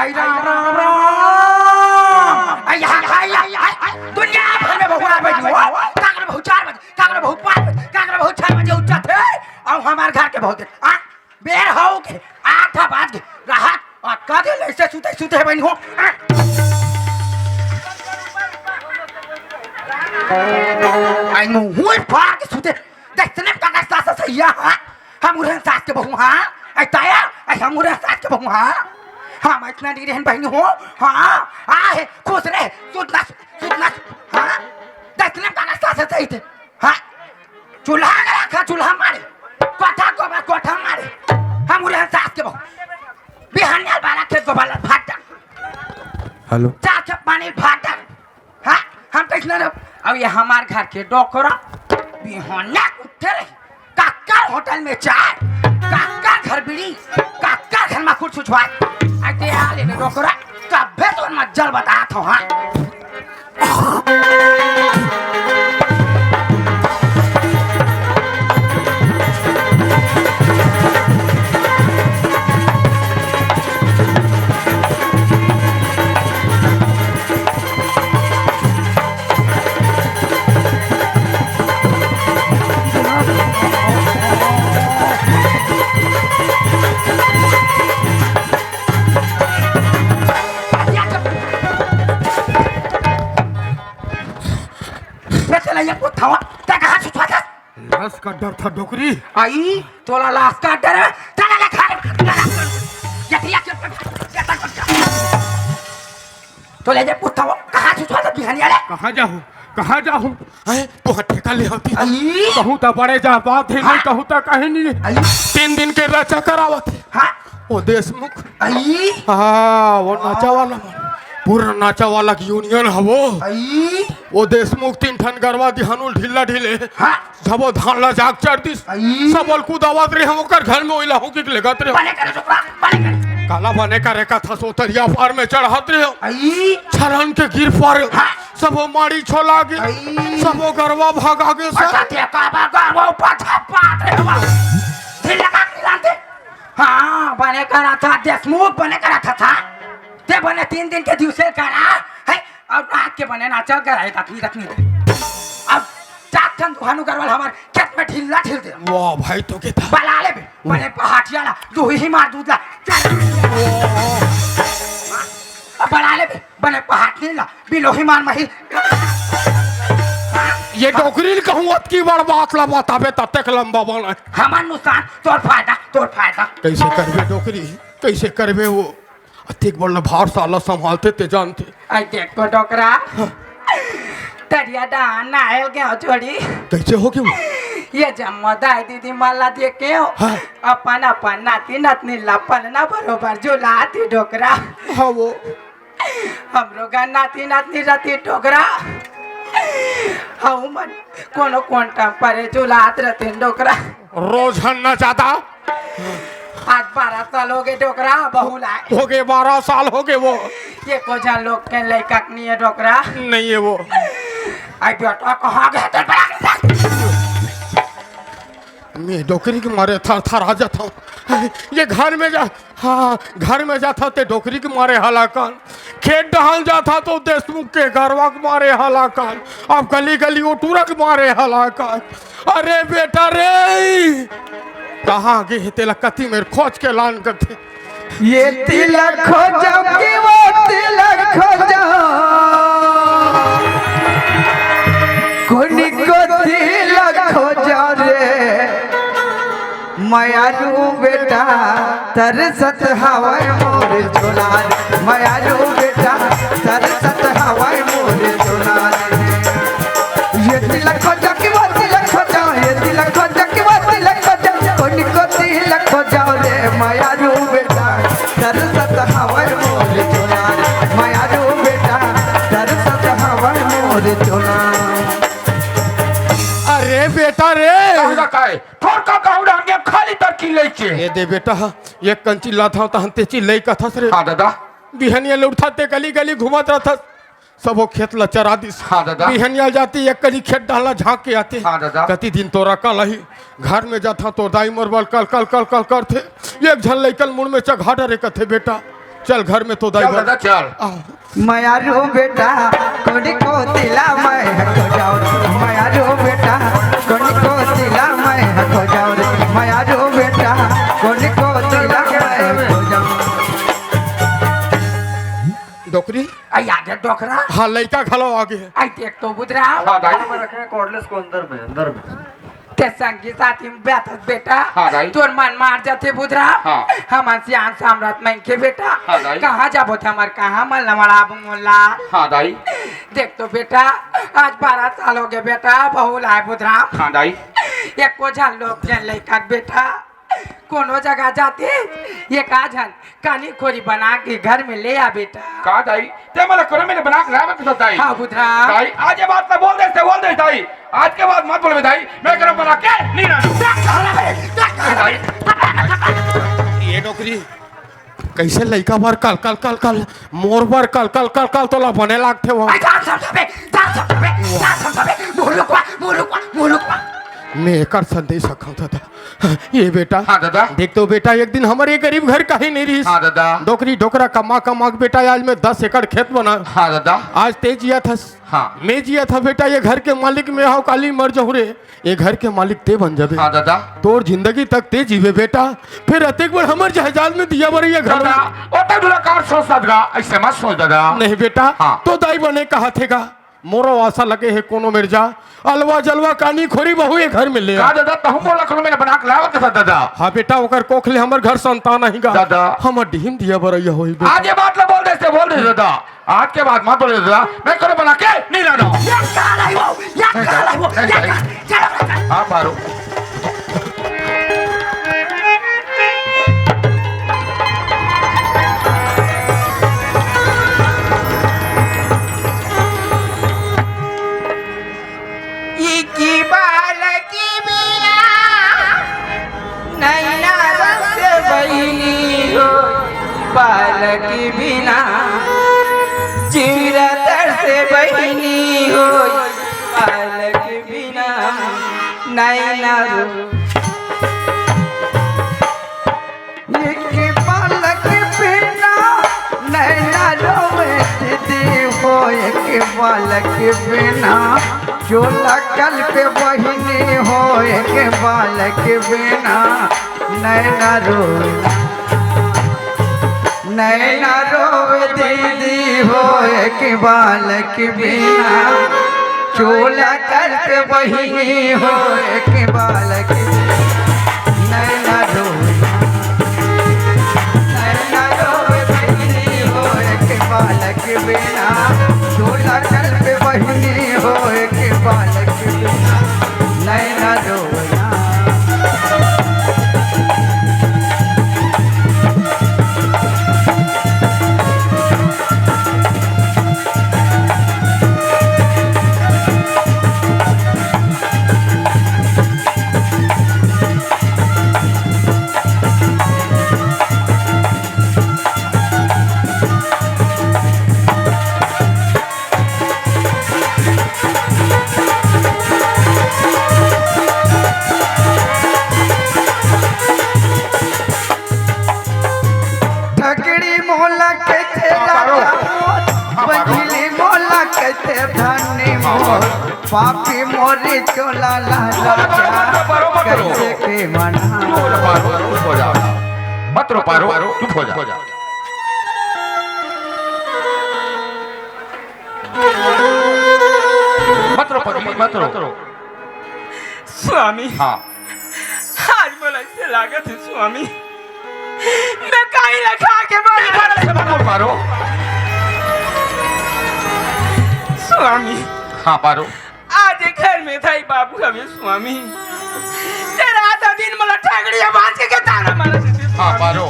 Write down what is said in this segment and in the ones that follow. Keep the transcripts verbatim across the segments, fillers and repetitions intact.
आई राम, राम, राम। आई, आई, आई, आई, आई, आई, दुनिया भर में बहू आठ बजे हो, काकरो बहू चार बजे, काकरो बहू पाँच बजे, काकरो बहू छह बजे उठत हे, अउ हमार घर के बहू के, आ, बेर हो के, आठ बज के, रहत, अतका दिन ऐसे सुते, सुते बहिनी हो। आई मुंह फाड़ के सुते, देख तने का का सास सही है, हाँ? हम उरहन सास के बहू, हाँ? आई ताया, आई हम उरहन सास के बहू, हाँ? हम इतना नहीं रहन बहिनी हो, हाँ? आ है, खुश रहे, सुतना, सुतना, हाँ? देख तने का का सास सही थे, हाँ? चूल्हा के रखा, चूल्हा मारे, कोठा गोबर, कोठा मारे, हम उरहन सास के बहू, बिहानिया बारा खेत गोबर भाटा, हेलो। चार खेत पानी भाटा, हाँ, हम कैसने रह, अब ये हमार घर के डोकरा बिहानिया उठे रही, काकर होटल में चाय, काकर घर बीड़ी, काकर घर में कुछ छुछवाए, आई ते आ ले डोकरा, तब्बे तो मज्जल बतात हो, हाँ। मैं चला ये पुथवा, तैं कहाँ छुछवाथस? लस का डर था डोकरी। आई, तोला लस का डर है? चला ले घर, चला। ये, ये, ये, ये, ये, ये, तो ले जे पुथवा, कहाँ छुछवाथस बिहानिया ले? कहाँ जाहूँ? कहाँ जाहूँ? हैं? तोहा ठेका ले होती। आई। कहूँ त बड़े जा बात है, नहीं हाँ। कहूँ त कहीं नहीं। आई। तीन दिन के रचा करावत है। हाँ। वो देशमुख। आई। हाँ, वो नाचा वाला मन। पूरा नाचा वाला की यूनियन है वो। आई। वो देशमुख तीन ठन गरवा दिहानू ल ढीला ढीले। हाँ। जब वो धान ला जाग चढ़ दिस। आई। सब ओल कुदावत रहे, हम ओकर घर में ओइला हो कि लेगत रहे। बने करे छोकरा, बने करे। काला बने करे कथा सोतरिया पार में चढ़त रहे। आई। छरन के गिर पार। हाँ। सब वो माड़ी छोला गे। आई। सब वो गरवा भागा गे सर। अच्छा, ते का बा गरवा ऊपर छपात रहे बा। ढीला का ढीला दे। हाँ, बने करा था, देशमुख बने करा था, था। ते बने तीन दिन के दिवसे करा, है, अउ रात के बने ना चल कर आए, रखनी, रखनी दे। अब चार ठन दुहानू गरवा ल हमार खेत में ढीला ढील दे। वाह भाई, तो के था? बला ले बे, बने पहाटिया ला, दुही मार दूध ला। अब बला ले बे, बने पहाटिया ला, बिलोही मार मही। ये डोकरी ल कहूँ अतकी बड़ बात ला बताबे, ततेक लंबा बना। हमार नुकसान, तोर फायदा, तोर फायदा। कैसे करबे डोकरी, कैसे करबे वो? अतेक बड़ ल भार साला संभालते ते जानते। आई देख तो डोकरा। तरिया डाहन नाहल गेंव छोड़ी। कैसे हो गेंव? ये जम्मो दाई दीदी मन ला देख के हो। हाँ। अपन अपन नाती नतनी ला पलना बरोबर झुलात ही डोकरा। हाँ वो। हमरो घर नाती नतनी रती डोकरा। हऊ मन कोनो कोंटा परे झुलात रतिन डोकरा। रोज हन ना जादा। आज बारह साल हो गे डोकरा, बहू लाए। हो गे, बारह साल हो गे वो। एको झन लोग के लइका के नहीं है डोकरा। नहीं है वो। आई बेटा कहाँ गए तेरे बड़ा? मैं डोकरी के मारे थर थर आ जाता हूँ। ये घर में जा, हाँ, घर में जाता ते डोकरी के मारे हलाकान। खेत डहन जाता तो देशमुख के गरवा के मारे हलाकान। अब गली गली ओ टूरा के मारे हलाकान। अरे बेटा रे, कहाँ गे हे तेला कति मेर खोज के लान करथे। ये तिलक खोजो कि वो तिलक खोजो, कोनी को तिलक खोजो रे। मयारू बेटा तरसत हवय मोर चोला रे, मयारू बेटा तरसत हवय मोर चोला रे। ये तिलक खोजा कि वो तिलक खोजा, ये तिलक खोजा कि वो तिलक खोजा, कोनी को तिलक खोजा रे मयारू बेटा, तरसत हवय मोर चोला रे, मयारू बेटा, तरसत हवय मोर चोला। अरे बेटा रे। कहाँ का काय? थोर का कहूँ डांगे खाली तरकी लेके। ये दे बेटा, एक कंची लात हव तहन ते चिल्लई कथस रे। हाँ दादा। बिहनिया ले उठत ते गली गली घूमत रहथस। सबो खेत ल चरा दिस। हाँ दादा। बिहनिया जाती एक करी खेत डाला झांक के आते। हाँ दादा। कति दिन तोरा कल ही घर में जाथा तो दाई मोर बल कल कल कल कल करथे। एक झन लइकन मुड़ में चघा डरे कथे बेटा। चल घर में तो दाई चल बोल। दादा, चल। आ, मयारू बेटा, कोनी को तिला मैं हको जाओ। मयारू बेटा, कोनी को तिला मैं हको जाओ। मयारू बेटा, कोनी को तिला मैं हको जाओ। डोकरी? आई आगे डोकरा। हाँ, लइका घलो आगे। आई देख तो बुधराम। हाँ, दाई। में रखे हैं cordless को अंदर में, अंदर में। ते संगी साथी में बैठत बेटा। हाँ, दाई। तोर मन मार जाथे बुधराम। हाँ। हमन सियान सामरथ मनखे बेटा। हाँ, दाई। कहाँ जाबो ते हमर कहाँ मन लमड़ाबो मोला। हाँ, दाई। देख तो बेटा, आज बारह साल हो गए बेटा, बहू लाए बुधराम। हाँ, दाई। एको झन लोग झन लइका बेटा। कोनो जगह जाते, एक आध झन कानी खोरी बना के घर में ले आ बेटा। का दाई? ते मोला कोनो में बना के लावत हस दाई? हाँ, बुधराम। दाई, आज ये बात ना बोल दे, से बोल दे दाई। आज के बाद मत बोलबे दाई, मैं करो बना के नहीं रहना। दाई। ये डोकरी, कैसे लइका बर कल, कल, कल, कल, मोर बर कल, कल, कल, कल तोला बने लागथे वो। आई, जा समझाबे, जा समझाबे, जा समझाबे। मुलुकवा, मुलुकवा, मुलुकवा। मैं एकर संदेश रखा था। ये बेटा, हाँ, दादा। देख तो बेटा, एक दिन हमर ये गरीब घर कहीं नहीं रहिस। हाँ, दादा। डोकरी डोकरा कमा कमा के बेटा, आज मैं दस एकड़ खेत बना। हाँ, दादा। आज ते जियत हस। हाँ। मैं जियत हँव बेटा, ये घर के मालिक मैं हँव, काली मर जाहूँ रे, ये घर के मालिक ते बन जाबे। हाँ, दादा। तोर जिंदगी तक ते जीबे बेटा, फिर अतेक बड़ हमर जायदाद में दिया बर ये घर दादा, ओ तो दुराकार सोच दादा, ऐसे मत सोच दादा। नहीं बेटा, हाँ। तो दाई बने कहा थे गा। मोरो आशा लगे हे कोनो मेर जा, अलवा जलवा कानी खोरी बहू ये घर में ले आ। का दादा, तहूँ मोला कोनो मेर बना के लावत हस दादा? हाँ बेटा, ओकर कोख ले हमर घर संतान आही गा। दादा। हमर डिहिम दिया बरैया होई बेटा। आज ये बात ला बोल दे, से बोल दे दादा। आज के बाद मत बोले दादा, मैं कोनो बना के नहीं लाना। ये का लाई वो, ये का लाई वो, ये का, चलो। हाँ, पारो। इकी बालकी बिना नैना रस बहिनी हो, बालकी बिना चिरतर से बहिनी हो, बालकी बिना नैना रो। एक बालक बिना नैना रोवे दीदी हो, एक बालक बिना चोला कल पे बहिनी हो, एक बालक बिना नैना रोवे, नैना रोवे दीदी हो, एक बालक बिना चोला कल पे बहिनी हो, एक बालक नैना रोवे, नैना रोवे बहिनी हो, एक बालक बिना चोला कल पे बहिनी हो, एक बालक बिना नैना रोवे। ठगड़ी मोला कथे हाँ, पारो। राजा मोर, हाँ, पारो। बंझली मोला कथे धनी हाँ, मोर, पारो। पापी मोरी चोला ला राजा, पारो, मत रो। कैसे के मना। चुप हो जा, पारो, चुप हो जा। मत रो, पारो, चुप हो जा। मत रो पगली, मत रो। स्वामी, हाँ। आज मोला ऐसे लागत हे स्वामी, मैं काई ला खा के मर नहीं, पारो, से मत बोल, पारो। स्वामी। हाँ, पारो। आज ये घर में दाई बाबू हवे स्वामी, ते रात दिन मोला ठगड़ी बांध के ताना मारत हे स्वामी। हाँ, पारो।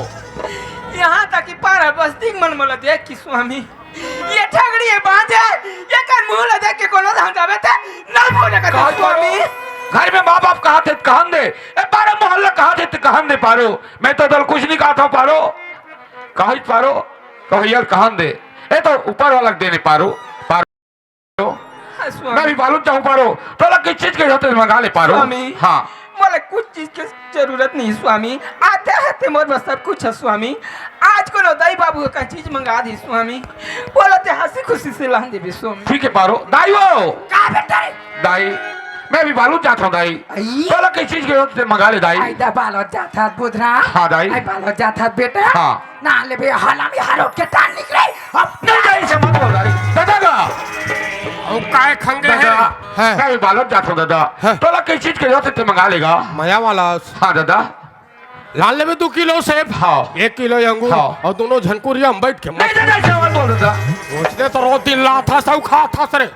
यहाँ तक कि पारा बस्ती के मन मोला देख के स्वामी, ये ठगड़ी हे बांध हे, एकर मुंह ला देख के कोनो धान जावे ते नहीं बोले कर कहा स्वामी। पारो? घर में माँ बाप कहा थे, कहा दे। ए, पारो मोहल्ला कहा थे, कहा दे पारो। मैं तो तोला कुछ नहीं कहा था पारो। कहा पारो, कहा यार कहा दे। ए तो ऊपर वाला देने पारो, पारो। हाँ, स्वामी। मैं भी मालूम चाहूँ पारो, तोला किस चीज के होते मंगा ले पारो। स्वामी। हाँ। मोर कुछ चीज के जरूरत नहीं स्वामी, आते आते मोर बस सब कुछ है स्वामी। आज कोनो दाई बाबू का चीज मंगा दी स्वामी, बोला ते हंसी खुशी से लान देबे स्वामी। ठीक है पारो, दाई हो। का बेटा रे? दाई, मैं भी बालू जात हूँ दाई। आई? बोला कई चीज के हो ते मंगा ले दाई। आई दा बालू जात हाथ बुधरा। हाँ दाई। आई बालू जात हाथ बेटा। हाँ। ना लेबे हलामी हरो के टान निकले। अब नहीं दाई से मत बोल दाई। दादा का। ओ काय खंगे है? दादा, हाँ। मैं भी बालू जात हूँ दादा। हाँ। बोला कई चीज के हो ते मंगा लेगा। मया वाला। हाँ दादा। लान लेबे दू किलो सेब, हाँ। एक किलो अंगूर हाँ। और दोनों झनकुरिया हम बैठ के नहीं, नहीं, नहीं, मत बोल दादा। सोचते तो रोज दिन ला था, सब खा था सरे।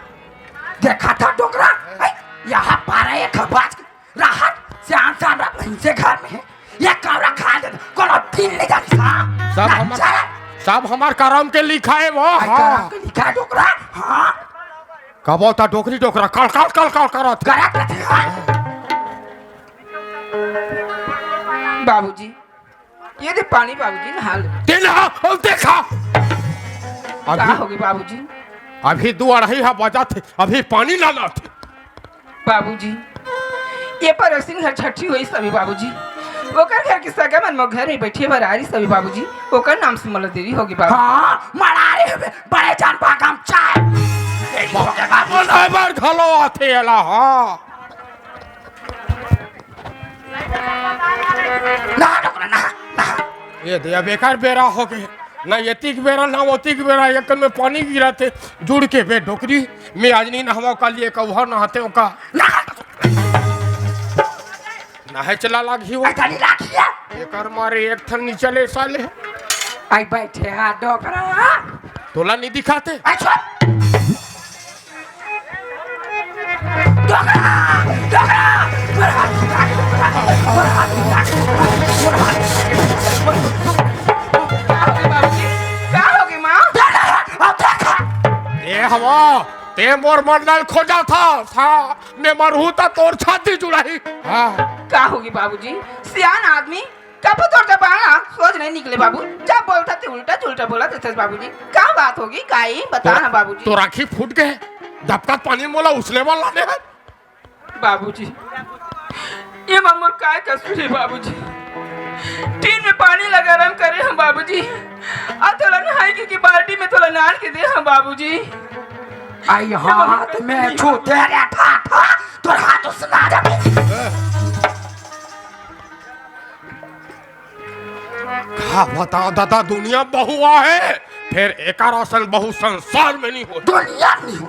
देखा था डोकरा, ए, यहाँ बारह एक बाज के राहत से आन सान रहा भैंसे घर में है। ये कौरा खा दे, कोनो दिन नहीं जानी सा। सब ना हमर, चला। सब हमर करम के लिखा है वो, आई हाँ। करम के लिखा है डोकरा, हाँ। कबो ता डोकरी डोकरा, कल, कल, कल, कल करत। करत रहते, हाँ। बाबूजी, ये दे पानी बाबूजी, नहा लो। दे नहा, अब देखा। का अभी, होगे बाबूजी? अभी दू अढ़ाई हा बजात हे, अभी पानी ना लात हे। बाबूजी, ये पड़ोसिन घर छठी होइस हवे बाबूजी। ओकर घर के सगा मन मोर घर में बैठे बर आ रहिस हवे बाबूजी। ओकर नाम से मोला देरी होगे बाबू। हाँ, मड़ा रे हवे, बड़े जान बा गमछा। देरी होगे बाबू। मनाए बर घलो आथे एला, हाँ। नहा डोकरा, नहा, नहा। ये दे, अब एकर बेरा होगे। ना एतिक बेरा, ना ओतिक बेरा, एक में पानी गिरत हे, जुड़ के बे डोकरी, मैं आज नहीं नहावा, काली एक अउहा नहाते ओका। नहा। नहाए चला लागही वो। ऐसा नहीं लागही है। एकर मारे एक ठन नहीं चले साले। आई बैठे हा डोकरा। तोला नहीं दिखाते? अच्छा। डोकरा, डोकरा, का होगे माँ? ए हवा, ते मोर मंडल खोजा था, था, मैं मरहूँ ता तोर छाती जुड़ाही। हाँ। का होगे बाबूजी? सियान आदमी, कभू तोर जबान ला सोझ नहीं निकले बाबू। जब बोलता ते उल्टा जुल्टा बोला देथस बाबूजी। का बात होगे? का ये बता तोर, ना बाबूजी। तोर आँखी फूट गे, डबका पानी मोला उसले वाला ने है। बाबूजी, ये मन मोर काय कसूर हे बाबूजी? टीन में पानी ला गरम करे हँव बाबूजी, अउ तोला नहाए के, के बाल्टी में तोला नान के दे हँव बाबूजी। आई ये मन हाथ में छूते रे ठा ठा, तोर हाथ उसना जाबे। का बताओ दादा, दुनिया बहुआ हे, फेर एकर असन बहू संसार में नहीं हो। दुनिया नहीं हो।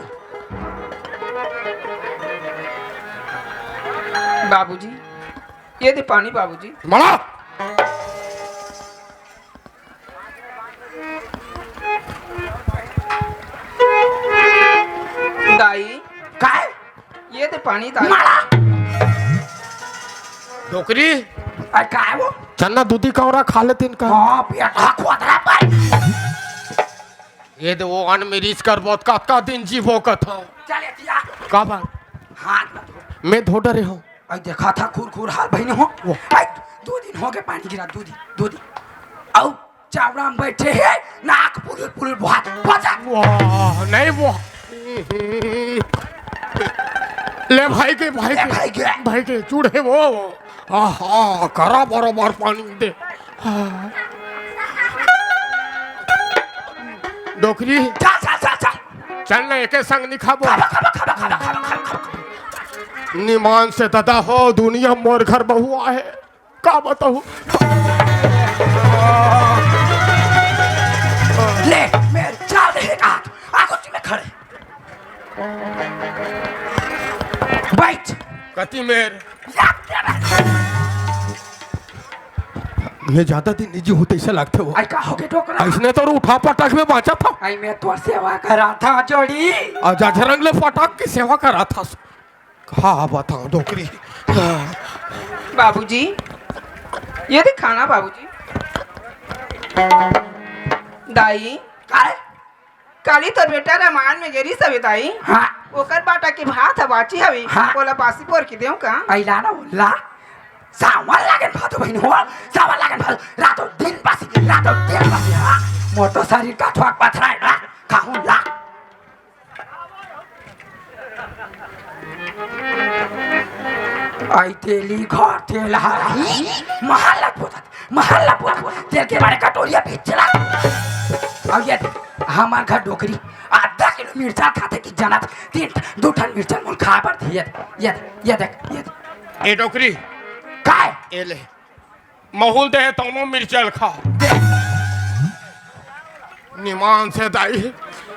बाबूजी, ये दे पानी बाबूजी। मड़ा। दाई। काय? ये दे पानी दाई। मारा। डोकरी। अरे काय वो? चन्ना दूधी कौरा खा लेते इनका। हाँ, पेट हा खोदरा पाई। ये दे वो अन में रिस कर बहुत कतका दिन जीवो कथा। चले दिया। का बात? हाथ मत धो। मैं धो डरे हूँ। अरे देखा था खुर खुर हाल बहिनी हो। वो। अरे दो दिन हो गए पानी गिरा, दो दिन, दो दिन। आओ। चावड़ा में बैठे हे, नाक पुलुल पुलुल बुहात, बजा। वाह, नहीं वो। ले भाई के, भाई ले के, भाई के। भाई के, चूड़े वो। आहा, करा बरोबर पानी दे। हाँ। डोकरी। चल, चल, चल, चल। चल ना, एके संग नहीं खाबो। खाबो, खाबो, खाबो। निमान से दादा हो, दुनिया मोर घर बहुआ हे। का बताऊं? ले, मेर चाल दे एक हाथ, आगो जी में खड़े। बैठ। कति मेर? ये ज्यादा दिन निजी होते ऐसा लगते हो। आई का हो गए डोकरा? इसने तो उठा पटक में बांचा था। आई मैं तोर सेवा करा था जोड़ी। और जाजरंग ले पटक की सेवा करा था। का बताओ डोकरी। बाबूजी, ये दे खाना बाबूजी। दाई, काय? काली तोर बेटा रामायण में गेरी सवे दाई। हाँ। ओकर बाटा के भात ह बाची हवे। हाँ। ओला बासी बोर के देव का? अइला ना ओला। सावन लागन भातो बहिन हो, सावन लागन भातो। रातो दिन बासी, रातो दिन बासी। हाँ। मोर तो शरीर का ठोक पथराए ना। खाहूं ला। आई तेली घर तेल हराही, महल ला पोतत, महल ला पोतत, तेल के बड़े कटोरिया बीच चला। अउ ये देख, हमर घर डोकरी आधा किलो मिर्चा खाथे कि जानत, तीन, दू ठन मिर्चा मोल खाए बर दे। ये देख, ये देख, ये देख, ये देख। ए डोकरी, काय? ए ले, महूल दे हे तौनो मिर्चा ल खा। दे। निमान से दाई,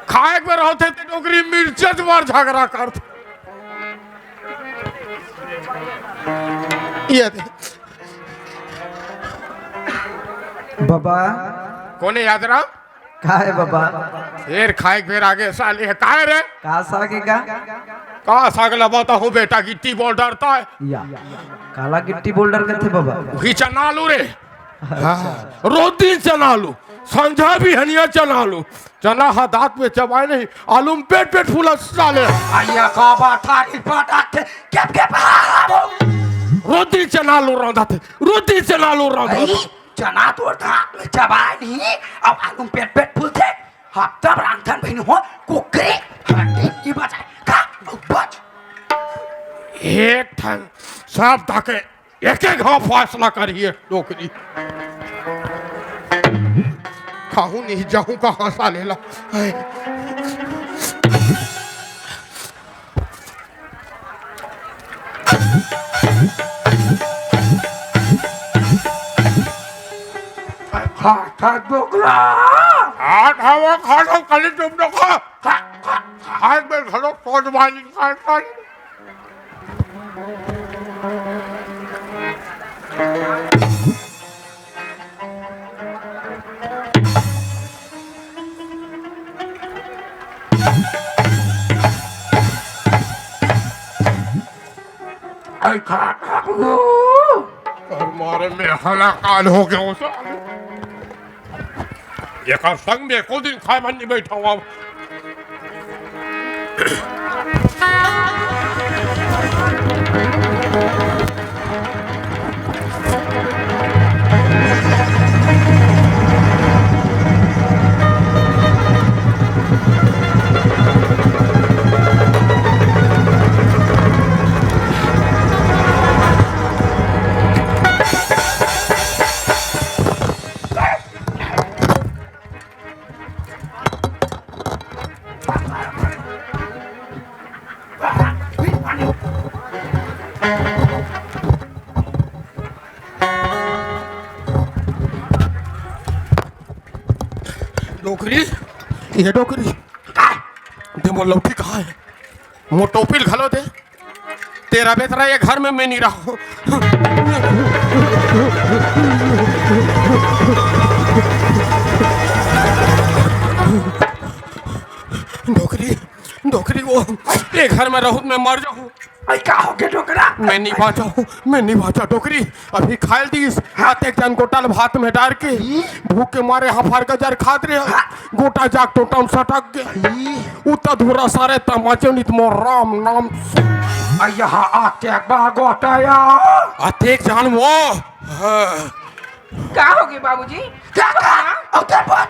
खाए के बेर होथे ते डोकरी मिर्चेच बर झगड़ा करथे। ये दे। बाबा। कोने याद रहा? का हे बाबा? फेर खाए के बेर आगे साले, काय रे? का साग हे का? का साग ला बताहूँ बेटा, गिट्टी बोल्डर तैं। या, काला गिट्टी बोल्डर कथे बाबा? उही चना आलू रे। अच्छा। हाँ, रोज दिन चना आलू, संझा बिहनिया चना आलू। चना ह दांत में चबाय नहीं, आलू में पेट पेट फूलत साले। अइया का बात थारी पटाखे, के के बाबू। रोज दिन चना आलू रांधत हे, रोज दिन चना आलू रांधत हे। अई, चना तोर दांत में चबाय नहीं, अब आलू में पेट पेट फूलथे। हफ्ता में रांधथन बहिनी हो, कुकरी, हड्डी नहीं बचाय। का? बच। एक ठन सब ताके एक एक घाव फैसला करिए डोकरी। खाहूं नहीं जाहूं कहां साले ला। खा, खा, डोकरा। खा, खा, वो खा, खा, खाली तुम लोग खा। खा, खा, खा। आज मैं घरों पहुंच वाली खा, खा। आई खा, खा, वो। और मारे में हलाकान हो गया वो साले। एकर संग में एको दिन खाए बर नहीं बैठा हुआ। डोकरी, ये डोकरी, दे मोर लौठी कहाँ हे? मोर टोपी ल घलो दे। तेरा बेतरा ये घर में मैं नहीं रहूं। डोकरी, डोकरी वो, ये घर में रहूं त मैं मर जाहूं। अई का हो गे डोकरा? मैं नहीं बांचा हूं, मैं नहीं बांचा डोकरी। अभी खायल दिस, हाँ। अतेक जन गोटा ल भात में डार के, हम्म। भूख के मारे हफर गजर खात रहे। हाँ। गोटा जाग टोटा म सटक गे। ई। उता धुरा सारे तमाचे नित मोर राम नाम। अइया हा आके बा गोटाया। अतेक जान वो। हाँ। का होगे बाबूजी? का, का? अउ तें बच।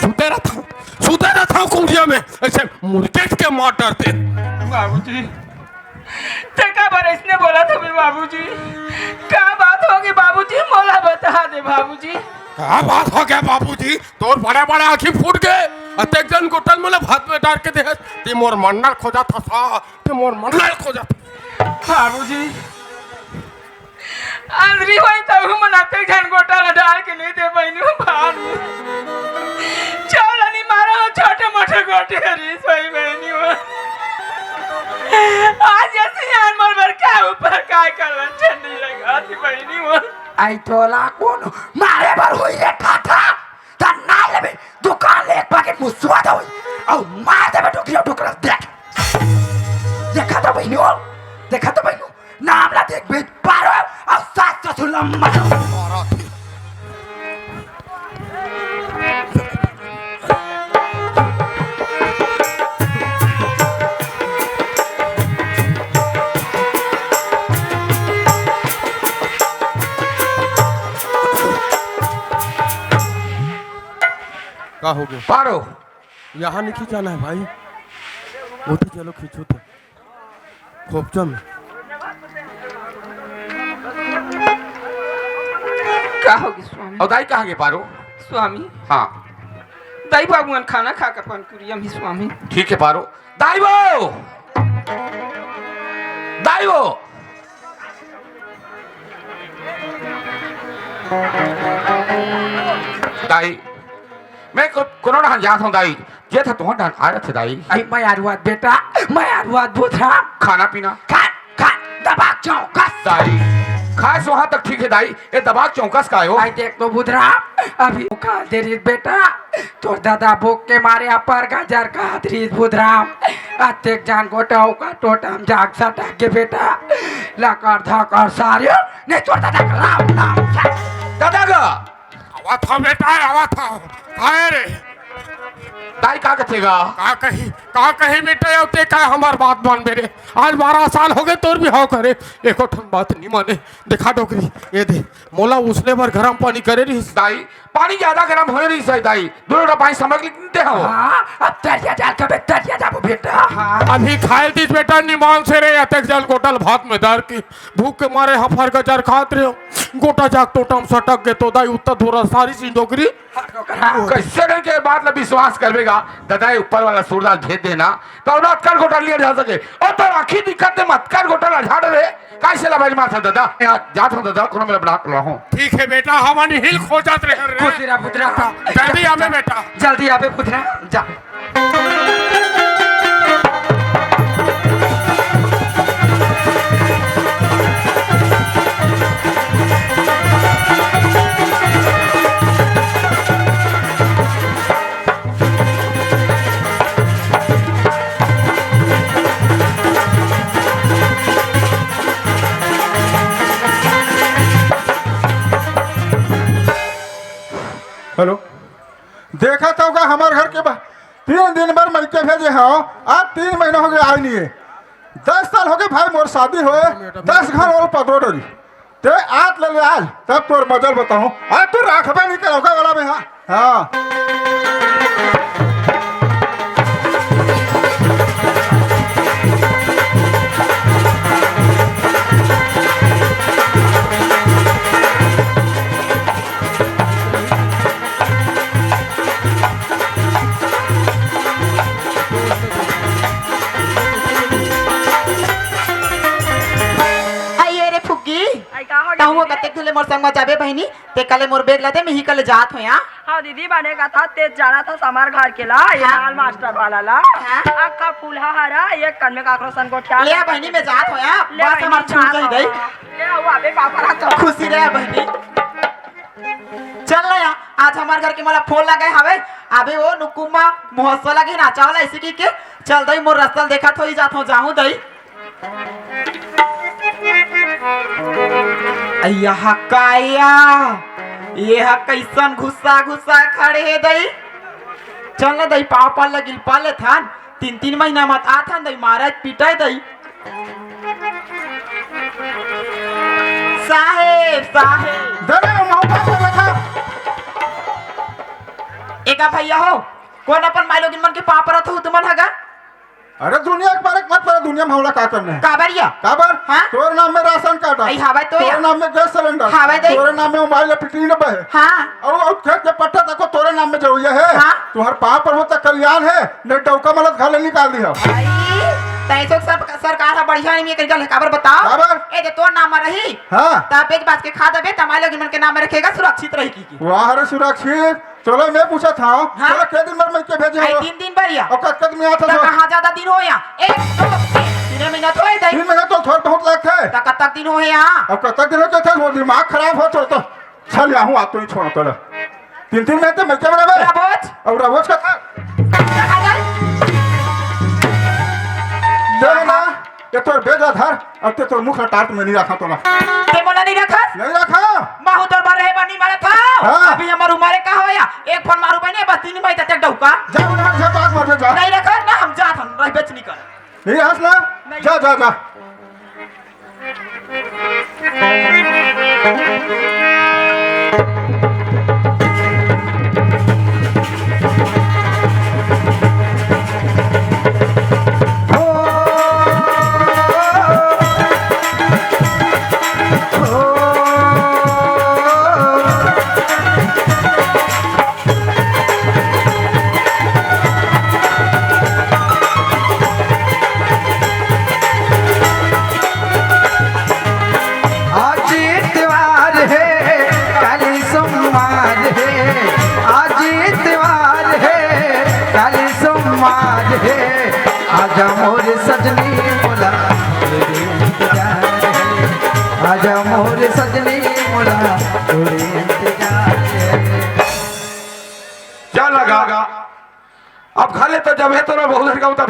सुते रहत हंव, सुते रहत हंव कुंडिया में, अइसे मुर्गेच के मार डरते। बाबूजी, तें काबर अइसने बोलत हवे बाबूजी? का बात होगे बाबूजी? मोला बता दे बाबूजी। का बात होगे बाबूजी? तोर बड़े-बड़े आँखी फूट गे। अतेक जन गोटा ल मोला भात में डार के देहस। तें मोर मरना ल खोजत हस, तें मोर मरना ल खोजत हस। बाबूजी, अंदरी होई तहू मन अतेक झन गोटा ल डार के नइ दे बहिनी हो भात। चौलनी मारा हो, छोटे मोटे गोटे हरीस होई बहिनी हो। आज ये सियान मोर बर का ऊपर का कलन झंडी लगा थी बहिनी हो। अई तोला कोनो मारे बर होई रे ठाठा। त ना लेबे, दुकान ले एक पैकेट मुसवा दवाई, अउ मार देबे डोकरी अउ डोकरा। देख, देखा तो बहिनी हो, देखा तो बहिनी हो, नाम ला देखबे पारो, अउ सास ससुर ला मत। का हो गया? पारो। यहाँ नहीं खिंचाना है भाई, वो तो चलो खींचो तो। खोपचा में। का होगे स्वामी? अउ दाई कहाँ गे पारो? स्वामी। हाँ। दाई बाबू मन खाना खा के अपन कुरिया में स्वामी। ठीक हे पारो। दाई वो! दाई वो! दाई, मैं को-, कोनो डहन जात हँव दाई, जे था तुँहर डहन आ रथे दाई। अई मैं आरुआत बेटा, मैं आरुआत बुधराम। खाना पीना? खा, खा, दबा चौकस। दाई, खाए सोहा तक ठीक हे दाई, ये दबा चौकस का हो? अई देख तो बुधराम, अभी का देरी बेटा, तोर दादा भूख के मारे अपर गाजर खात रहिस बुधराम। अतेक जान गोटा ओकर टोटम जाग सटक गे बेटा। लकर धकर सारे ने तोर दादा का राम नाम। दादा गा। आवत हँव बेटा, आवत हँव। काय रे? दाई का कथे गा? का कही, का कही बेटा, अउ ते का हमर बात मानबे रे? आज बारह साल होगे तोर बिहाव करे, एको ठन बात नइ माने। देखा डोकरी, ये दे, मोला उसने बर गरम पानी करे रहिस। दाई, पानी ज्यादा गरम होए रहिस हे दाई, दू लोटा पानी समझ लेते हो। हाँ, अब तरिया डाल के बे, तरिया जाबो बेटा। हाँ। अभी खाए दिस बेटा निमान से रे, अतेक जल गोटल भात में डार के भूख के मारे हफर गजर खात रहे हो। गोटा जाग टोटम सटक गे तो दाई उत्ता धोरा सारी सी डोकरी। हाँ, डोकरा। कैसे ढंग के बात ला विश्वास करबे गा? दादा, ये ऊपर वाला सूरदास भेज देना, तो ना अतका गोटा लिया जा सके। और तो आखिर दिक्कत है, मत कर गोटा ला झाड़ रे। कैसे ला भाई मारता दादा? यार, जात हूँ दादा, कोनो मेरा बना लो हूँ। ठीक है बेटा, हमारी हिल खो जात रहे रे। खुशी रहा पुत्रा। जल्दी आवे बेटा। जल्दी आवे पुत्रा, जा। हेलो, देखा तो का हमर घर के बा-, तीन दिन बर मइके भेजे हव, आज तीन महीना होगे आय नइ हे। दस साल होगे भाई मोर शादी होए, दस घर और पकड़ो डरी। ते आज ले ले आज, तब तोर मजल बताहूँ। आज तू राखबे नइ करव का वाला में, हाँ। हाँ। अइये रे फुग्गी, अई का हो गे तहूँ दीदी? कतेक दिन ले मोर संग म जाबे बहिनी, ते कले मोर बेग ला दे, मिही कले जात हों या। हाँ दीदी, बने कथा, तेज जाना था समार घर के ला, ये हाँ। लाल मास्टर वाला ला। हाँ। अक्खा फूलहा हरा, एक कन में काकरो सन गोठिया ले आ बहिनी, मैं जात हों या, ले बस बहिनी, हमार छूट जात जाही हों। दई। ले आओ, अबे पापा ला तो। खुशी रहे बहिनी। चल ना या, आज हमार घर के मोला फोन लगाए हवे, अबे वो नुकुम्मा महोत्सव लगे नाचा वाला, ऐसे की के, चल दई, मोर रस्ता देखत होई जात हों, जाहूँ दई। अय्या काया, ये हा कइसन घुसा घुसा खड़े हे दई। चल ना दई, पाँव पर लगिल पा लेथन, तीन तीन महीना मत आथन दई, मारत पीटय दई। साहेब, साहेब। दे रे, मौका पे बैठा। एका भैया हो, कोन अपन माईलोगिन मन के पाँव परत हो तुमन ह गा? अरे दुनिया के बारे मत परा, दुनिया में हमला का करना है? काबर या? काबर? हाँ? तोरे नाम में राशन कार्ड है। अई हावय तो तोरे या? नाम में गैस सिलेंडर। हावय दे। तोरे नाम में मोबाइल एप्लीकेशन नंबर है। हाँ। अउ, अउ खेत के पट्टा तको तोरे नाम में जरूरी है। हाँ। तुहर पाँव पर हो त कल्याण है, नहीं डौका मलत घर ले निकाल दिहा। अई, तैं तो सब सरकार ह बढ़िया नहीं करिका ले काबर बताओ? काबर? ए दे तोर नाम में रही। हाँ। त बेच बाच के खा देबे, त माईलोगिन मन के नाम में रखेगा, सुरक्षित रही की, की। वाह रे सुरक्षित। चलो, मैं पूछत हँव, हाँ? चलो, के दिन बर मइके भेजे अई हो? तीन दिन बर या। अउ कतका दिन में आत त हो? कहाँ ज्यादा दिन हो या? एक, दो, तीन, तीन महीना तो होय दई। तीन महीना तो थोड़ बहुत लगथे। त कतका दिन हो या? अउ कतका दिन हो जाथे? वो दिमाग खराब हो तो, तो चल, आहूँ, आज तो नहीं छोड़ो, चलो। तीन, तीन महीना तो मइके में रहे। रबोज। अउ रबोज का था? कहाँ जाए? चलो ना। ये तोर बेग ला धर, अउ ते तोर मुख ला टाट में नहीं रखा तोला। ते मोला नहीं रखस? नहीं रखा। महू तोर बर रहे बर नहीं मरत हँव। हाँ। अभी हमर उमर का होय या? एक फोन मारू बने, बस तीन महीना तक डौका। जा उधर से बात मर जा। नहीं रखस ना, हम जात हन, रह बेच नहीं कर। नहीं हँस ना? नहीं। जा, जा, जा।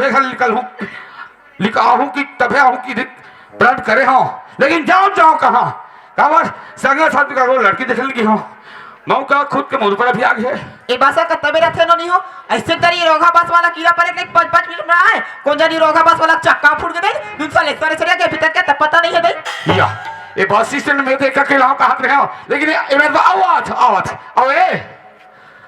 घर निकल हूँ, लिखाहूँ कि तभे आहूँ कि प्रण करे हूँ, लेकिन जाओ जाओ कहाँ? काबर संगे साथ का लड़की देखे लगी हूँ, मौका खुद के मुंह पर अभी आ गए। ए बस का तबे रथे नो नहीं हो, ऐसे करी रोगा बस वाला कीड़ा परे के पाँच पाँच मिनट में आए, कौन जानी रोगा बस वाला चक्का फूट के दे, दूसरा लेक्चर चले गए, अभी तक के तब पता नहीं है दे। या, ये बस स्टैंड में देख के लाओ कहत रहे हो, लेकिन ये मेरे तो आवाज, आवाज, आओ ए।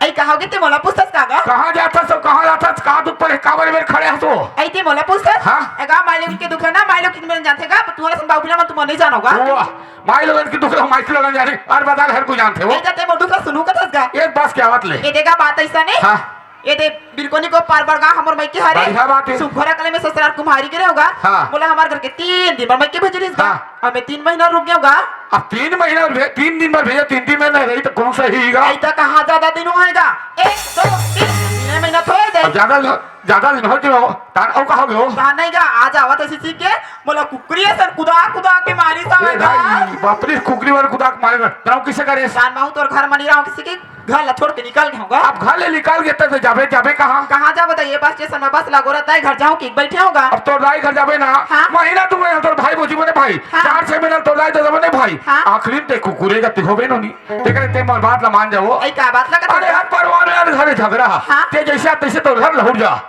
ऐ कहाओगे ते मोला पूछथस का गा? कहाँ जाथस अउ कहाँ जाथस? का दुख पड़े? काबर मेर खड़े हस ओ? ऐ ते मोला पूछथस? हाँ? ए गा माई लोगन के दुख है ना, माई लोगन के मेर जानथे गा, तुम्हारा सन बाबू बिना मन तुम नहीं जानोगा। वाह, माई लोगन के दुख है, माई लोगन जाने, अउ बता हर कोई जानथे ओ। ऐ जाते मोर दुख ला सुनू कथस गा? एक बस के आवत ले। ए देगा बात ऐसा नहीं? हाँ। ए दे बिल्कुल नहीं को पार बड़गा हमर माई के हरे। बढ़िया बात है। सुघरा कले में ससुराल कुम्हारी के रहोगा। हाँ। बोला हमार घर के तीन दिन बर माई के भेज रहीस गा। हाँ। अउ मैं तीन महीना रुक गया गा। अब तीन महीना भे-, तीन दिन बर भेजा, तीन दिन में नहीं रही तो कौन सा ही गा? ऐ तो कहाँ ज्यादा दिन होएगा? एक, दो, तीन, तीन महीना थोड़े दे। अब ज्यादा ल-, ज्यादा दिन हो गयो, तान अउ कहा गयो? तान नहीं गा, आज आवत ऐसी सीख के, मोला कुकरी असन कुदा कुदा के मारी सा ए होएगा। भाई, बाप रे, कुकरी वाला कुदा के मारेगा। तान किसे करे? तान महू तोर घर मनी रहो किसी के घर ला छोड़ के निकल गए होगा। अब घर ले निकल गए तो जाबे, जाबे कहाँ? कहाँ जाबे? तो ये बस स्टेशन में बस लगो रहता है, घर जाओ कि बैठे होगा। अब तोर दाई घर जाबे ना, हाँ। महीना दू महीना तोर भाई बोजी बने भाई, हाँ। चार छह महीना तोर दाई दादा बने भाई, हाँ। आखिरी में ते कुकुरे का तिहोबे नोनी। ते करे ते मोर बात ला मान जाओ। ऐ का बात लगा अरे था? हर परिवार में हर घर झगड़ा। हाँ। ते जैसे आप तैसे तोर घर लहुट जा।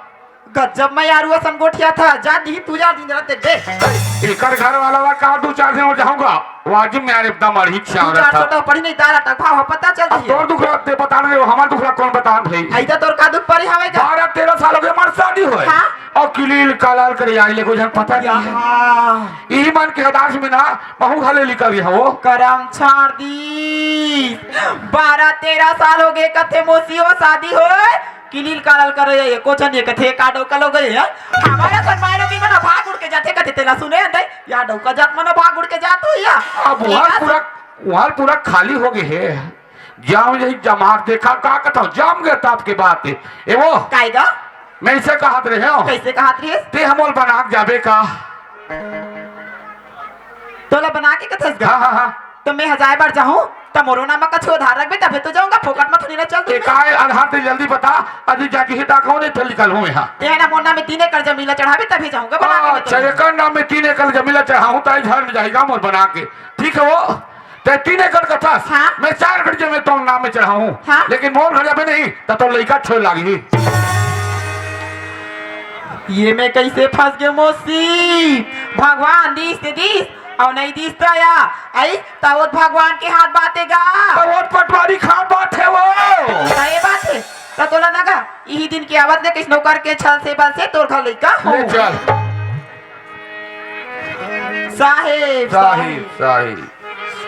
गजब में यार वो संगोठिया था, जा दी तू जा दिन रात दे। एकर घर वाला ला का दू चार दिन और जाऊंगा। वाजिब में यार एकदम अड़ही दू चार सौ तो पड़ी नहीं, तारा तक भाव पता चल अब रही है। तोर दुख ला ते बता रहे हो, हमार दुख ला कौन बता भाई? ऐसा तोर का दुख पड़ी हवे का? बारह तेरह साल हो गए हमार शादी होए। हाँ। और किलील कालाल करे आई ले कोई जन पता नहीं है। यहाँ। यही मन के हदास में ना महू घले निकल गया वो। करम छाड़ दी। बारह तेरह साल हो गए कथे मोसी हो शादी होए। किलील कालल करे ये, कोचन ये कथे का डौका लो गए, हैं? हमारे सन मायरो की मना भाग उड़ के जाथे, कथे तेला सुने अंदे, या डौका जात मना भाग उड़ के जात हो या? अब वहां पूरा, वहां पूरा खाली हो गए है। जाओ यही जमात देखा, का कथा जाम गए ताप के बात है। ए वो, काएगा? मैं इसे कहत रहे हो। कैसे कहत रहे? ते हमोल बना के जाबे का? तोला बना के कथस गा? हाँ, हाँ, हाँ। तो मैं हजार बार जाऊं, तो मोरो नाम का छो धार रखबे, तबे तो जाऊंगा, फोकट में थोड़ी ना चल दूंगा। काय आधार ते जल्दी बता, अभी जाके ही डाका होने चल निकल हूं यहां। ते है ना, मोर नाम में तीन एकड़ जमीन ला चढ़ाबे, तभी जाऊंगा, बना के अच्छा, निकलूंगा। एकर नाम में तीन एकड़ जमीन ला चढ़ाऊं, ताई झाड़ में जाएगा मोर बना के। ठीक है वो, ते तीन एकड़ कथस, हाँ। मैं चार एकड़ जमीन तो नाम में चढ़ाऊं, हाँ। लेकिन मोर घर जाबे नहीं, त तो लइका छोड़ लागी। ये मैं कैसे फंस गए मौसी? भगवान दीस ते दीस, अउ नहीं दीस त या, आई, त वो भगवान के हाथ बातेगा। त वो पटवारी खान बात है वो। सही बात है। त तोला ना गा, यही दिन के आवत ले किसनो करके छल से बल से तोर घर लइका हो। ले चल। साहेब, साहेब, साहेब।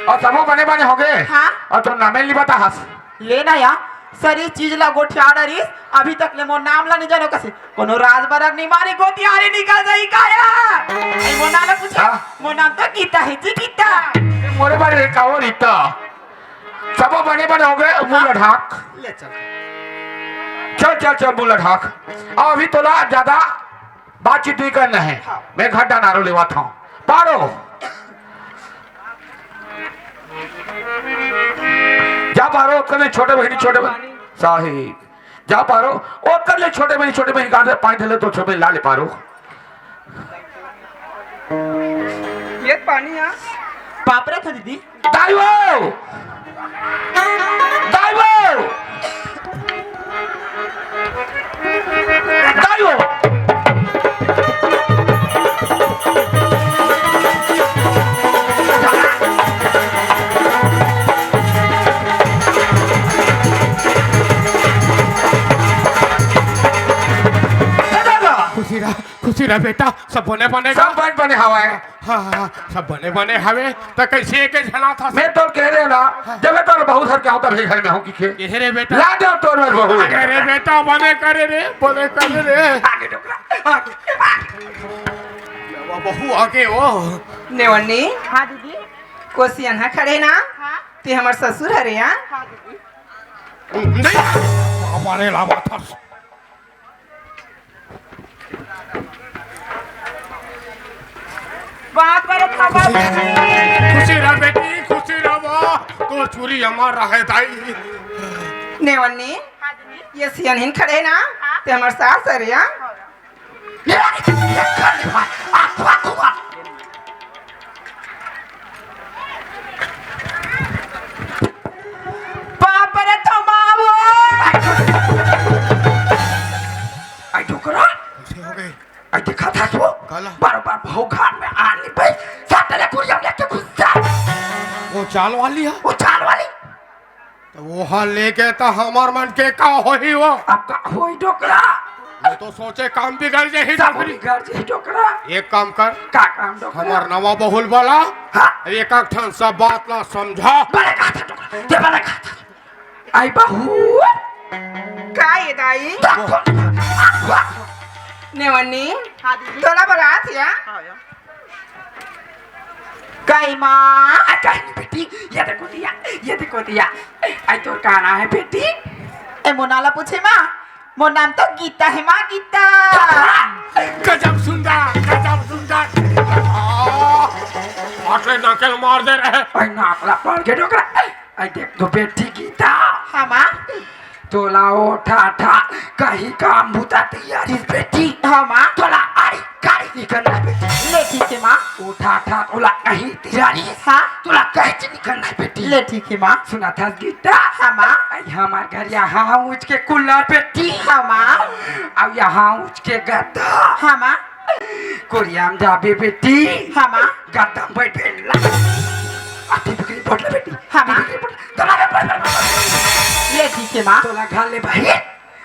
अउ सबो बने बने हो गए? हाँ। अउ तो नामे ली बता हस। ले ना या, सरी चीज ला गोठिया डरिस, अभी तक ले मोर नाम ला नहीं जानो कसे। कोनो राज बरग नहीं मारे, गोतियारी निकल जाई काया। ए, मोर नाम ला पूछे? हाँ। मोर नाम तो गीता है जी, गीता। ए, मोरे बारे का हो रीता? सबो बने बने हो गए, मुंह हाँ। ढाक। ले चल। चल, चल, चल, मुंह ढाक। अउ अभी तोला ज्यादा बातचीत नहीं करना है। हाँ। मैं घर डनारो लेवा था। पारो। जा पारो, ओकर ले छोटे बहिनी, छोटे बहिनी। साहिब। जा पारो, ओकर ले छोटे बहिनी, छोटे बहिनी, कहाँ से पानी ढले तो छोटे ला ले पारो। ये पानी आ। पापरे था दीदी। दाई वो! दाई वो! दाई वो! खुशी रह, खुशी रह बेटा, सब बने बने गा। सब बने बने हवाए। हाँ, हाँ, हाँ, सब बने बने हवे, त कैसे के झना था? मैं तो कह रहे ना, जब मैं तो बहुत हर के हूँ, तभी घर में हूँ कि के। ये रे बेटा। ला दे तोर में बहू। अरे रे बेटा, बने करे रे, बने करे रे। आगे डोकरा, आगे, आगे। वो बहू आगे वो। नेवन्नी। हाँ दीदी। कोसियन हा खड़े ना? हाँ। ते हमर ससुर हरे, हाँ? हाँ दीदी। नहीं, हमारे लावा था। बात करे था, बात। खुशी रह बेटी, खुशी रह, वाह, तो चूरी हमार रहे दाई। नेवन्नी, हाँ दीदी। ये सियनहिन खड़े ना, हाँ। ते हमर सास हरे, हाँ? हाँ। ले, ले, ले, कर ले भाई। आ, आ, आ, आ। बाप रे, तो माँ वो। आई डोकरा। कैसे हो गए? आई देखा था तो? काला? बार-बार बहु घर में आनी भाई, साथ ले कुरिया में लेके घुस जा। वो चाल वाली है? वो चाल वाली। तो वो हाँ लेके तो हमार मन के का होही वो? अब का होही डोकरा? मैं तो सोचे काम बिगड़ जाही सब डोकरी। बिगड़ जाही डोकरा। एक काम कर। का काम डोकरा? हमार नवा बहुल वाला। हाँ। एक एक ठन सब बात ला समझा। बड़े कहा था डोकरा, ये बड़े कहा था। आई बहू। का ये दाई? देखो, देखो। नेवन्नी, हाँ दीदी। तोला बरात या? हाँ या। कई माँ? आ, कहीं नहीं बेटी, ये देखो दिया, ये देखो दिया। आई तोर का नाम है बेटी? ए, मोर नाम ला पूछे माँ, मोर नाम तो गीता है माँ, गीता। गजब सुंदर, गजब सुंदर। आ, फाटे नकल मार दे रहे। आई नाक ला पड़ के डोकरा। आई देख तो बेटी गीता। हाँ माँ। तोला ओ ठा ठा कहीं काम बुता तैयारी बेटी। हाँ माँ। तोला आड़ी गाड़ी निकलना बेटी। ले ठीक है माँ। ओ ठा ठा तोला कहीं तैयारी। हाँ। तोला कहीं निकलना बेटी। ले ठीक है माँ। सुना था गीता। हाँ माँ। आई हमार घर यहाँ उच के कुल्लर बेटी। हाँ माँ। अब यहाँ उच के गद्दा। हाँ माँ। कोरिया में जाबे बेटी। हाँ माँ। गद्दा में बैठे ला। अति बिक्री पड़ ले बेटी। हाँ माँ। बिक्री पड़। दबा दे, पड़, पड़, पड़, पड़। ले ठीक है माँ। तोला घर ले भाई।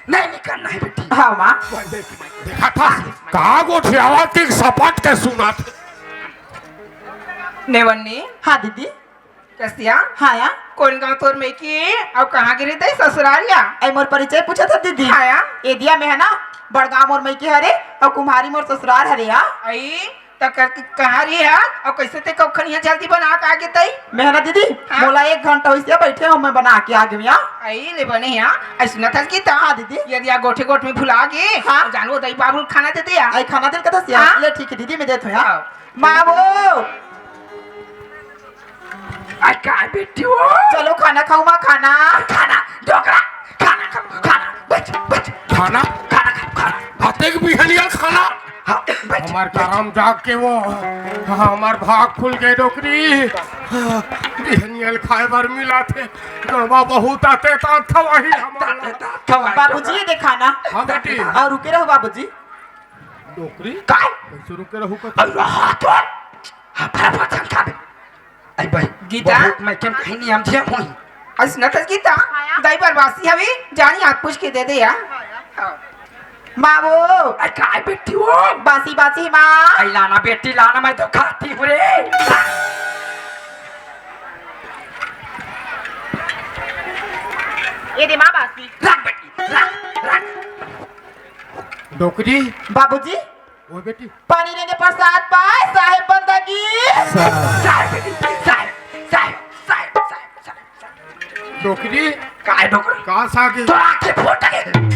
नहीं निकलना है बेटी। हाँ माँ। देखा था, का गोठियावा की सपाट के सुना थे। नेवन्नी। हाँ दीदी। कसिया। हाँ या। कौन गांव तोर मइकी? अउ कहाँ गिरी तई ससुराल या? ए मोर परिचय पूछा था दीदी। हाँ या। ए दिया में है ना, बड़गांव मोर मइकी हरे, अउ कुम्हारी मोर ससुराल हरे या। आई, त कर, कहाँ रही है? अउ कैसे ते कखन यहाँ जल्दी बना के आगे तई? मैं है ना दीदी, हाँ? मोला एक घंटा होइस या बैठे हो, मैं बना के आगे या। आई, ले बने या। आई सुना था कि ता हाँ दीदी। यदि आ गोठे गोठ में भुला गे, हाँ? जानबो दई बाबू खाना दे दिया। आई खाना दे कथा सिया? हाँ? ले ठीक है दीदी, मैं देत हूँ या। हाँ। माँ वो। आई का बेटी हो? चलो खाना खाओ माँ, खाना। खाना, डोकरा, खाना खाओ, खाना, बच, बच। खाना? खाना खाओ, खाना। भाते के बिहनिया खाना। हाँ, बच, हमार बच। करम जाग के वो, हमार भाग खुल गए डोकरी। बिहनिया खाए बर मिला थे, गड़वा बहुत आते ता थवाही हमारा। ता, ता, थवाही। बाबूजी, ये दे खाना। हाँ बेटी। और रुके रहो बाबूजी। डोकरी? काय? कैसे रुके रहू का? अरे हाँ तो। हाँ, फटाफट चल खा दे। आई भाई, गीता? बहुत मैं केम कहीं नहीं हम जिया मोई। अस न तस गीता, दाई बर बासी हवी, जानी हाथ पूछ के दे दे या। माँ वो। आई काय बेटी हो? बासी, बासी माँ। आई लाना बेटी लाना, मैं तो खाती हूँ रे। ये दे माँ बासी। रख बेटी, रख, रख। डोकरी। बाबूजी। ओ बेटी। पानी लेने प्रसाद पाए, साहेब बंदगी। साहेब, साहेब, साहेब, साहेब, साहेब। डोकरी। काय डोकरी? का सागे? तोरा आँखें फूट गे।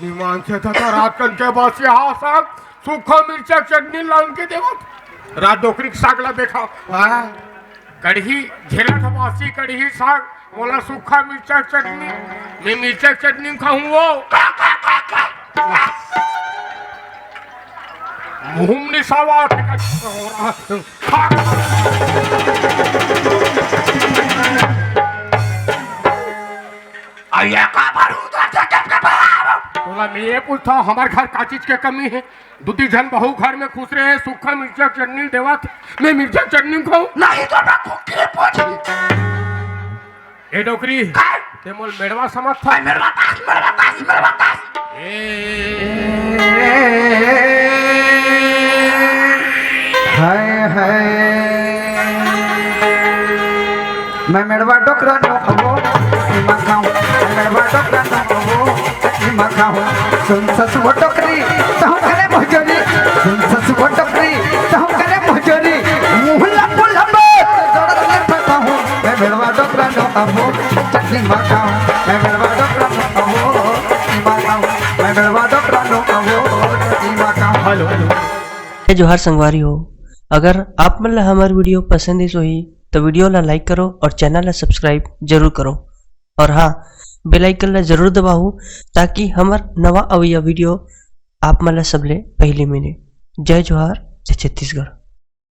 निमान से था, था रात कन के बासी हा साग, सूखा मिर्चा चटनी लान के देवत। रात डोकरी के साग ला देखा। हाँ। कढ़ी, झेला था बासी कढ़ी साग, बोला सूखा मिर्चा चटनी, मैं मिर्चा चटनी में खाऊं वो। मुंह में निसावा आथे का। अरे का बारूद आथे के के बारूद। तोला मैं ये पूछता, हमार घर का चीज के कमी है? दू तीन झन बहू घर में खुश रहे, सूखा मिर्चा चटनी देवत, मैं मिर्चा चटनी खाऊं? नहीं तो ना कुक्की पोछी। ए डोकरी, काय? ते मोल मेड़वा समझ था? मेड़वा तास, मेड़वा तास, मेड़वा तास। ए। हाय, हाय। मैं मेड़वा डोकरा नो अबो, इमा खाऊं। मैं मेड़वा डोकरा नो अबो, इमा खाऊं। सुन ससुर डोकरी, तहु करे भोजोरी। सुन ससुर डोकरी, तहु करे भोजोरी। मुंह लपो लपो, जोड़त ले फटा हूं। मैं मेड़वा डोकरा नो अबो, चटनी मा खाऊं। मैं मेड़वा डोकरा नो अबो, चटनी मा खाऊं। मैं मेड़वा डोकरा नो अबो, चटनी मा खाऊं। हेलो। जय जोहार संगवारी हो, अगर आप मन ला हमर video पसंद आइस होही, तो video ला like करो और channel ला subscribe जरूर करो। और हाँ, bell icon ला जरूर दबाओ, ताकि हमर नवा अवइया video आप मन ला सबले पहिली मिले। जय जोहार, जय छत्तीसगढ़।